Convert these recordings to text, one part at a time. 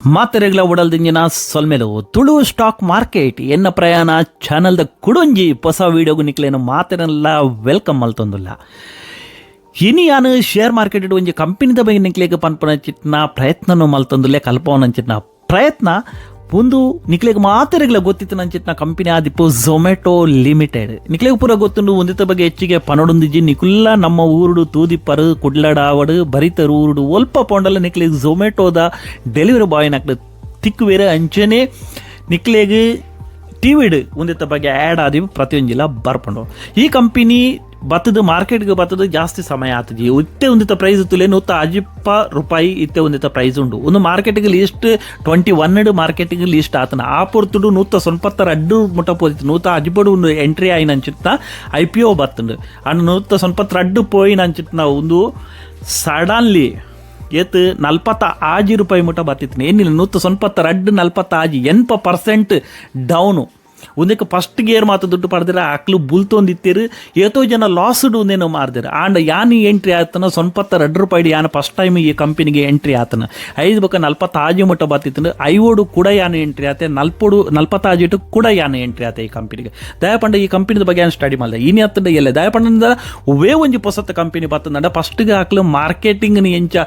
ಮಾತೆರೆಗ್ಲ ಉಡಲ್ದಿಂಜಿನ ಸೊಲ್ಮೆಲು Tulu stock market ಎನ್ನ ಪ್ರಯಾಣ ಚಾನಲ್ದ ಕುಡೊಂಜಿ ಹೊಸ ವೀಡಿಯೋಗು ನಿಕ್ಲೇನು ಮಾತೆರೆಲ್ಲ welcome ಮಲ್ತೊಂದುಲ್ಲ. ಇನಿ ಯಾನು ಶೇರ್ ಮಾರ್ಕೆಟ್ ಒಂಜಿ ಕಂಪನಿದ ಬಗ್ಗೆ ನಿಕ್ಲೇಗ್ ಪನ್ಪುನ ಚಿತ್ನ ಪ್ರಯತ್ನನು ಮಲ್ತೊಂದುಲ್ಲೆ. ಕಲ್ಪವನಂಚಿತ್ನ ಪ್ರಯತ್ನ ಒಂದು ನಿಕ್ಲೆಗ್ ಮಾತೆರೆಗ್ಲ ಗೊತ್ತಿತ್ತು ನಂಚಿತ್ನ ಕಂಪನಿ ಆದಿಪ್ಪು ಝೊಮ್ಯಾಟೊ ಲಿಮಿಟೆಡ್. ನಿಕ್ಲೆಗ್ ಪೂರ ಗೊತ್ತುಂಡು, ಒಂದಿತ ಬಗ್ಗೆ ಹೆಚ್ಚಿಗೆ ಪನೊಡೊಂದಿಜ್ಜಿ. ನಿಕುಲ್ಲ ನಮ್ಮ ಊರುಡು ತೂದಿಪ್ಪರು, ಕುಡ್ಲಡಾವಡು ಬರಿತರು ಊರುಡು ಒಲ್ಪ ಪೋಂಡಲ ನಿಕ್ಲೆಗ್ ಝೊಮ್ಯಾಟೊದ ಡೆಲಿವರಿ ಬಾಯ್ ನಕ್ಲು ತಿಕ್ಕುವೇರು. ಅಂಚನೆ ನಿಕ್ಲೆಗ್ ಟಿವಿಡ್ ಒಂದಿತ್ತ ಬಗ್ಗೆ ಆ್ಯಡ್ ಆದಿ ಪ್ರತಿಯೊಂಜಿಲ ಬರ್ಪುಂಡು. ಈ ಕಂಪನಿ ಬತ್ತದ ಮಾರ್ಕೆಟ್ಗೆ ಬತ್ತದ ಜಾಸ್ತಿ ಸಮಯ ಆತಜಿ. ಇತ್ತೆ ಒಂದಿತ್ತ ಪ್ರೈಸ್ ತುಲೆ 150 ರೂಪಾಯಿ ಇತ್ತೆ ಒಂದಿತ್ತ ಪ್ರೈಸ್ ಉಂಡು. ಒಂದು ಮಾರ್ಕೆಟ್ಗೆ ಲಿಸ್ಟ್ 21 ಮಾರ್ಕೆಟ್ಗೆ ಲಿಸ್ಟ್ ಆತನ ಆ ಪೊರ್ತುಡು 192 ಮುಟ್ಟ ಪೋದಿತ್ತು. 115 ಒಂದು ಎಂಟ್ರಿ ಆಯಿನ ಅಂಚಿತ್ತ ಐಪಿಒ ಬತ್ತುಂಡು. ಅಂಡ್ 192 ಪೋಯಿನ ಅಂಚಿತ್ತ ಒಂದು ಸಡನ್ಲಿ ಏತ್ 46 ರೂಪಾಯಿ ಮುಟ್ಟ ಬತ್ತಿತ್ತು. ಏನಿಲ್ಲ, 192, 46, 80% ಡೌನು. ಒಂದಕ್ಕೆ ಫಸ್ಟ್ ಗೇರ್ ಮಾತ್ರ ದುಡ್ಡು ಪಡೆದಿರ ಅಕ್ಲು ಬುಲ್ತೊಂದಿತ್ತೀರು. ಏತೋ ಜನ ಲಾಸ್ಡ್ ಒಂದೇನೋ ಮಾರ್ದಿರ. ಆಂಡ ಯಾನ್ ಎಂಟ್ರಿ ಆತನ 92 ರೂಪಾಯಿ. ಯಾನ್ ಫಸ್ಟ್ ಟೈಮ್ ಈ ಕಂಪನಿಗೆ ಎಂಟ್ರಿ ಆತನ ಐದು ಬೊಕ 46 ಮುಟ್ಟ ಬತ್ತಿತ್ತು. ಐವೋಡು ಕೂಡ ಯಾನ್ ಎಂಟ್ರಿ ಆತೆ, ನಲ್ಪೋಡು 46 ಕೂಡ ಯಾನ್ ಎಂಟ್ರಿ ಆತೆ ಈ ಕಂಪನಿಗೆ. ದಯಪಂಡ ಈ ಕಂಪನಿದ ಬಗ್ಗೆ ಯಾನ್ ಸ್ಟಡಿ ಮಾಡಿದೆ. ಇನಿ ಅತ್ತಂಡ ಎಲ್ಲ ದಯಪಂಡ ಒವ್ವೇ ಒಂಜಿ ಪೊಸತ್ತ ಕಂಪನಿ ಬತ್ತಂಡ ಫಸ್ಟ್ಗೆ ಹಾಕ್ಲು ಮಾರ್ಕೆಟಿಂಗ್ ಎಂಚ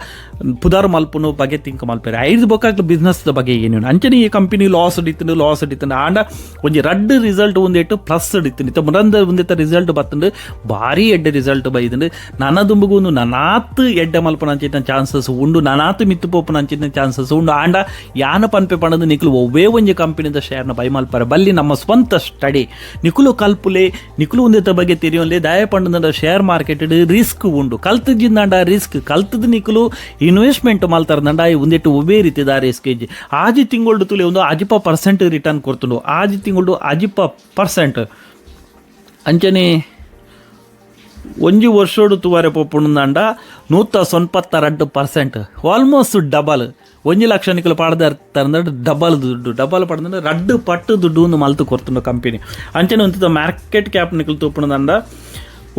ಪುದಾರ್ ಮಲ್ಪುನು ಬಗ್ಗೆ ತಿಂಕ್ ಮಲ್ಪೇರೆ. ಐದು ಬೊಕ್ಕ ಹಾಕ್ಲು ಬಿಸ್ನೆಸ್ ಬಗ್ಗೆ ಏನು. ಅಂಚನೆ ಈ ಕಂಪನಿ ಲಾಸ್ ಇತ್ತು, ಲಾಸ್ ಇತ್ತು. ಆಂಡ ಒಂಜಿ ರಡ್ಡ್ ರಿಸಲ್ಟ್ ಒಂದೇಟು ಪ್ಲಸ್ ಇತ್ತು. ಇತ್ತ ಮುರಂದ ಒಂದಿತ್ತ ರಿಸಲ್ಟ್ ಬತ್ತಂಡು ಭಾರಿ ಎಡ್ಡೆ ರಿಸಲ್ಟ್ ಬೈದಂಡು. ನನ ದುಂಬುಗು ಒಂದು ನನಾತ್ ಎಡ್ಡೆ ಮಲ್ಪನ ಅಂಚಿನ ಚಾನ್ಸಸ್ ಉಂಡು, ನನಾತ್ ಮಿತ್ತು ಪೋಪುನ ಅಂಚಿನ ಚಾನ್ಸಸ್ ಉಂಡು. ಆಂಡ ಯಾನ ಪನ್ಪೆ ಪಣದು, ನಿಕ್ಲು ಒವ್ವೇ ಒಂಜಿ ಕಂಪನಿದ ಶೇರ್ನ ಬೈ ಮಲ್ಪರೆ ಬಲ್ಲಿ. ನಮ್ಮ ಸ್ವಂತ ಸ್ಟಡಿ ನಿಕುಲು ಕಲ್ಪುಲೆ, ನಿಕುಲು ಒಂದಿತ್ತ ಬಗ್ಗೆ ತೆರಿಯೋನ್ಲೆ. ದಯ ಪಂಡದ share market risk ಉಂಡು. ಕಲ್ತಜಿಂದಾಂಡ ರಿಸ್ಕ್ ಕಲ್ತದ ನಿಕುಲು ಇನ್ವೆಸ್ಟ್ಮೆಂಟ್ ಮಲ್ತಾರಂಡ ಒಂದಿಟ್ಟು ಒವ್ವೇ ರೀತಿದ ರಿಸ್ಕ್ ಇಜ್ಜಿ. ಆಜಿ ತಿಂಗಳು ತುಲೆ ಒಂದು 50% ರಿಟರ್ನ್ ಕೊಡ್ತುಂಡು. ಆಜಿ ತಿಂಗಳು 50%. ಅಂಚನೆ ಒಂಜಿ ವರ್ಷೋಡು ತುವಾರೆ ಪೋಪುಂಡಂಡ 192%, ಆಲ್ಮೋಸ್ಟ್ ಡಬಲ್. 1 ಲಕ್ಷ ನಿಕಲು ಪಾಡ್ದ ಡಬಲ್ ದುಡ್ಡು, ಡಬಲ್ ಪಡ್ದಂಡ ರಡ್ಡು ಪಟ್ಟು ದುಡ್ಡು ಒಂದು ಮಲ್ತು ಕೊರ್ತುಂಡು ಕಂಪನಿ. ಅಂಚನೆ ಒಂತಿತ ಮಾರ್ಕೆಟ್ ಕ್ಯಾಪ್ ನಿಕಲು ತೂಪುಂಡಂಡ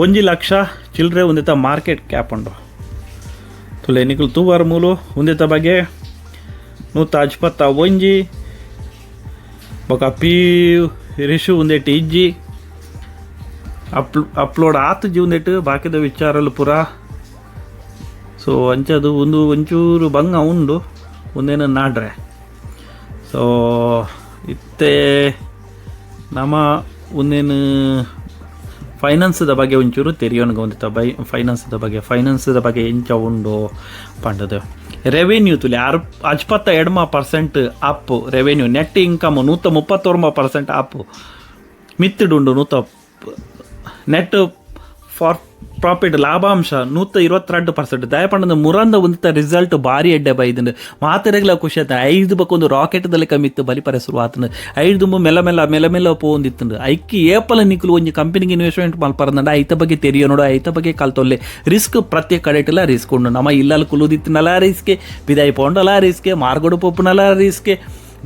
1 ಲಕ್ಷ ಚಿಲ್ಲರೆ ಒಂದಿತ ಮಾರ್ಕೆಟ್ ಕ್ಯಾಪ್ ಉಂಡು. ತುಲೆ ನಿಕಲು ತೂವಾರ ಮೂಲು ಒಂದಿತ ಬಗ್ಗೆ 151. ಬೊಕ ಪಿ ರಿಷು ಒಂದೆಟ್ಟು ಇಜ್ಜಿ, ಅಪ್ಲೋಡ್ ಆತು ಜೀವನೆಟ್ಟು ಬಾಕಿದ ವಿಚಾರಲು ಪೂರ. ಸೊ ಅಂಚದು ಒಂದು ಒಂಚೂರು ಬಂಗ ಉಂಡು ಒಂದೇನು ನಾಡ್ರೆ. ಸೊ ಇತ್ತೆ ನಮ್ಮ ಒಂದೇನು ಫೈನಾನ್ಸ್ದ ಬಗ್ಗೆ ಒಂಚೂರು ತೆರಿಯೋನ್ಗೆ ಒಂದಿತ್ತ ಬೈ ಫೈನಾನ್ಸ್ದ ಬಗ್ಗೆ ಎಂಚ ಉಂಡು ಪಂಡದು. ರೆವೆನ್ಯೂ ತುಲೆ ಆರ್ 58% up revenue. Net income 139% up ಮಿತ್ತುಡುಂಡು. ನೂತ net for profit ಲಾಭಾಂಶ 122%. ದಯಪಂಡದ ಮುರಂದ ಒಂದಿತ್ತ ರಿಸಲ್ಟ್ ಭಾರಿ ಎಡ್ಡೆ ಬೈದಂಡು. ಮಾತೆರೆಗ್ಲ ಖುಷಿ ಆಯ್ತು. ಐದು ಬೊಕ ಒಂದು ರಾಕೆಟ್ದಲ್ಲಿ ಕಮ್ಮಿತ್ತು ಬಲಿಪರೆ ಶುರು ಆತಂಡು. ಐದು ಮೆಲ್ಲ ಮೆಲ್ಲ ಮೆಲ್ಲ ಮೆಲ್ಲ ಪೋಂದಿತ್ತಂಡು. ಐಕ್ಕಿ ಏಪಲ ನಿಕ್ಲು ಒಂಜಿ ಕಂಪನಿಗೆ ಇನ್ವೆಸ್ಟ್ಮೆಂಟ್ ಮಲ್ಪರಂದಂಡ ಐತ ಬಗ್ಗೆ ತೆರಿಯೋ ನೋಡು, ಐತ ಬಗ್ಗೆ ಕಲ್ತೊಲ್ಲೆ. ರಿಸ್ಕ್ ಪ್ರತಿ ಕಡೆಟಿಲ್ಲ ರಿಸ್ಕ್ ಉಂಡು. ನಮ್ಮ ಇಲ್ಲಲ್ಲಿ ಕುಲುದಿತ್ತಿನಲ್ಲ ರಿಸ್ಕೆ, ಬಿದಾಯಿ ಪೋಂಡಲ ರಿಸ್ಕೆ, ಮಾರ್ಗಡು ಪೋಪುನಲ ರಿಸ್ಕೆ,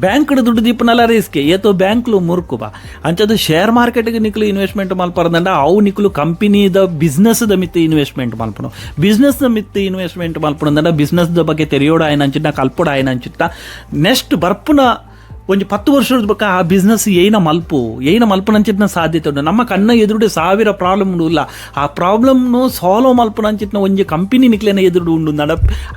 ಬ್ಯಾಂಕ್ ದುಡ್ಡು ದೀಪನಲ್ಲ ರಿಸ್ಕ್. ಏತೋ ಬ್ಯಾಂಕ್ಲು ಮುರ್ಕು ಬಾ. ಅಂಚದು ಶೇರ್ ಮಾರ್ಕೆಟ್ಗೆ ನಿಕ್ಲು ಇನ್ವೆಸ್ಟ್ಮೆಂಟ್ ಮಲ್ಪರಂದಂಡ ಅವು ನಿಕ್ಲು ಕಂಪನಿದ ಬಿಸ್ನೆಸ್ದ ಮಿತ್ತು ಇನ್ವೆಸ್ಟ್ಮೆಂಟ್ ಮಲ್ಪನು. ಬಿಸ್ನೆಸ್ದ ಮಿತ್ತು ಇನ್ವೆಸ್ಟ್ಮೆಂಟ್ ಮಲ್ಪನು ಬಿಸ್ನೆಸ್ದ ಬಗ್ಗೆ ತೆರಿಯೋಡು ಆಯ್ನ ಅಂಚಿನ, ಕಲ್ಪೋಡು ಆಯ್ನ ಅಂಚಿತ್ತ. ನೆಕ್ಸ್ಟ್ ಬರ್ಪುನ ಒಂಜಿ 10 ವರ್ಷದ ಬೊಕ್ಕ ಆ ಬಿಸ್ನೆಸ್ ಏನ ಮಲ್ಪು, ಏನ ಮಲ್ಪುನಂಚಿತ್ನ ಸಾಧ್ಯತೆ ಉಂಡು. ನಮ್ಮ ಕಣ್ಣ ಎದುರುಡೆ ಸಾವಿರ ಪ್ರಾಬ್ಲಮ್ ಉಂಡು. ಆ ಪ್ರಾಬ್ಲಮ್ನು ಸಾಲ್ವ್ ಮಲ್ಪುನಂಚಿತ್ನ ಒಂಜಿ ಕಂಪನಿ ನಿಕ್ಲೆನ ಎದುರು ಉಂಡು. ನಡ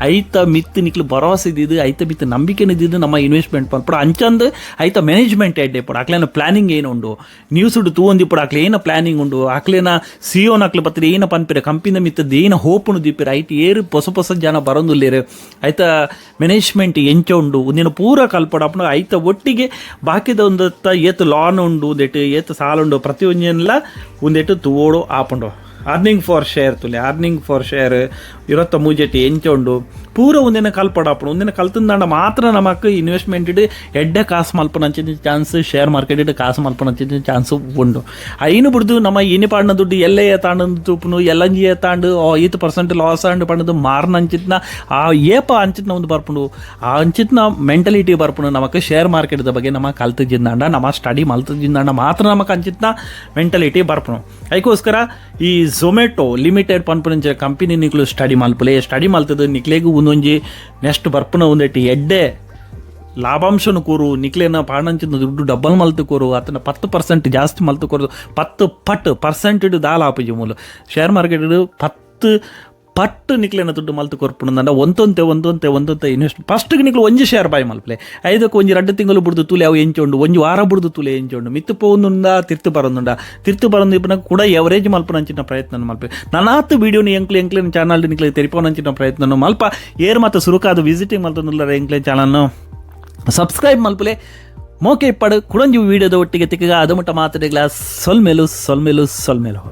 ಐತ ಮಿತ್ತು ನಿಕ್ಲು ಭರವಸೆ ಇದ್ದಿದ್ದು, ಐತ ಮಿತ್ತು ನಂಬಿಕೆ ಇದ್ದಿದ್ದು ನಮ್ಮ ಇನ್ವೆಸ್ಟ್ಮೆಂಟ್ ಮಲ್ಪಡು. ಅಂಚಂದು ಐತ ಮ್ಯಾನೇಜ್ಮೆಂಟ್ ಎಡ್ಡೆ ಇಪ್ಪಡು. ಅಕ್ಲೇನ ಪ್ಲಾನಿಂಗ್ ಏನು ಉಂಡು, ನ್ಯೂಸ್ ಉಂಡು ತೂವೊಂದಿಪ್ಪಡು. ಅಕ್ಲೆ ಏನ ಪ್ಲಾನಿಂಗ್ ಉಂಡು, ಅಕ್ಲೇನ ಸಿಒ ನಕ್ಲು ಬತ್ತಿರ ಏನ ಪನ್ಪಿರ, ಕಂಪಿನ ಮಿತ್ತದ ಏನ ಹೋಪುನು ದೀಪಿರ, ಐತ ಏರು ಹೊಸ ಹೊಸ ಜನ ಬರೊಂದುಲ್ಲೇರು, ಐತ ಮ್ಯಾನೇಜ್ಮೆಂಟ್ ಎಂಚ ಉಂಡು, ಒಂದಿನ ಪೂರ ಕಲ್ಪಡ ಅಪ್ಪಣ. ಐತ ಒಟ್ಟಿಗೆ ಬಾಕಿದ ಒಂದತ್ತ ಏತ್ ಲಾನ್ ಉಂಡು, ಒಂದೆಟ್ಟು ಏತ್ ಸಾಲ ಉಂಡು, ಪ್ರತಿಯೊಂಜೆನ್ಲ ಒಂದೆಟ್ಟು ತೂವೋಡು ಆಪುಂಡು. Earning for share ತುಲೆ, earning for share 23 ಎಂಚ ಉಂಡು, ಪೂರ ಒಂದಿನ ಕಲ್ಪಡ ಆಪುಂಡು. ಒಂದಿನ ಕಲ್ತಂದಾಂಡ ಮಾತ್ರ ನಮಕ್ ಇನ್ವೆಸ್ಟ್ಮೆಂಟ್ ಎಡ್ಡೆ ಕಾಸು ಮಲ್ಪನಂಚಿನ chance, share market ಕಾಸು ಮಲ್ಪನಂಚಿನ ಚಾನ್ಸ್ ಉಂಡು. ಐನು ಬಿಡ್ದು ನಮ್ಮ ಇನಿ ಪಾಡಿನ ದುಡ್ಡು ಎಲ್ಲೇ ತಾಂಡು ತೂಪುನು, ಎಲ್ಲಂಜಿ ತಾಂಡು ಈತ್ ಪರ್ಸೆಂಟ್ ಲಾಸ್ ಆಂಡ್ ಪಂಡದು ಮಾರ್ನ ಅಂಚಿತ್ನ ಆ ಏಪ ಅಂಚಿತ್ನ ಒಂದು ಬರ್ಪುಂಡು. ಆ ಅಂಚಿತ್ನ ಮೆಂಟಲಿಟಿ ಬರ್ಪುಂಡು ನಮಕ್ ಶೇರ್ ಮಾರ್ಕೆಟ್ದ ಬಗ್ಗೆ ನಮ್ಮ ಕಲ್ತಜಿಂದಾಂಡ, ನಮ್ಮ ಸ್ಟಡಿ ಮಲ್ತಜಿಂದಾಂಡ ಮಾತ್ರ ನಮಕ್ ಅಂಚಿತ್ನ ಮೆಂಟಲಿಟಿ ಬರ್ಪುಂಡು. ಅದಕ್ಕೋಸ್ಕರ ಈ ಝೊಮ್ಯಾಟೊ ಲಿಮಿಟೆಡ್ ಪನ್ಪುನಂಚ ಕಂಪನಿ ನಿಕ್ಲು ಸ್ಟಡಿ ಮಲ್ಪುಲೆ. ಸ್ಟಡಿ ಮಲ್ತದ ನಿಕ್ಲೆಗ್ ಒಂದೊಂಜಿ ನೆಕ್ಸ್ಟ್ ಬರ್ಪುನ ಒಂದೆಟ್ಟು ಎಡ್ಡೆ. ಲಾಭಾಂಶನು ಕೊರು, ನಿಕ್ಲೆನ ಪಾಡಂಚಿನ ದುಡ್ಡು ಡಬ್ಬಲ್ ಮಲ್ತು ಕೊರು, ಅತನ 10% ಜಾಸ್ತಿ ಮಲ್ತು ಕೊರು. 10 ಪಟ್ ಪರ್ಸೆಂಟ್ ದಾಲ ಆಪುಜಿ ಮೂಲು. ಶೇರ್ ಮಾರ್ಕೆಟ್ 10 ಪಟ್ಟು ನಿಕ್ಲೆನ ದುಡ್ಡು ಮಲ್ತು ಕೊರ್ಪುಂಡು. ಒಂತೊಂತೆ ಒಂತೊಂತೆ ಒಂತೊಂತೆ ಇನ್ವೆಸ್ಟ್. ಫಸ್ಟ್ಗೆ ನಿಕ್ಲು ಒಂಜಿ ಶೇರ್ ಬಾಯ್ ಮಲ್ಪಲೆ. ಐದಕ್ಕೆ ಒಂಜಿ 2 ತಿಂಗಳು ಬುಡ್ದು ತೂಲೆ ಅವು ಎಂಚುಂಡು, ಒಂಜಿ ವಾರ ಬುಡ್ದು ತೂಲೆ ಎಂಚುಂಡು. ಮಿತ್ತು ಪೋವೊಂದುಂಡ, ತಿರ್ತು ಬರೊಂದುಂಡ, ತಿರ್ತು ಬರೊಂದು ಇಪ್ಪುನ ಕೂಡ ಎವರೇಜ್ ಮಲ್ಪುನಂಚಿನ ಪ್ರಯತ್ನ ಮಲ್ಪೆ. ನನಾತ್ ವೀಡಿಯೋನು ಎಂಕ್ಲೆ ಎಂಕ್ಲೆನ ಚಾನಲ್ ನಿಕ್ಲೆ ತೆರಿಪೋನಂಚಿನ ಪ್ರಯತ್ನ ಮಲ್ಪ. ಏರ್ ಮಾತ ಸುರುಕಾದ ವಿಸಿಟಿಂಗ್ ಮಲ್ತೊಂದುಲ್ಲರ ಎಂಕ್ಲೆ ಚಾನಲ್ನು ಸಬ್ಸ್ಕ್ರೈಬ್ ಮಲ್ಪಲೆ. ಮೋಕೆ ಇಪ್ಪಡು. ಕುಡೊಂಜಿ ವೀಡಿಯೋದ ಒಟ್ಟಿಗೆ ತಿಕ್ಕಗ. ಅದು ಮುಟ್ಟ ಮಾತಾಡಿಗ್ಲ ಸೊಲ್ಮೆಲು, ಸೊಲ್ಮೆಲು, ಸೊಲ್ಮೆಲು.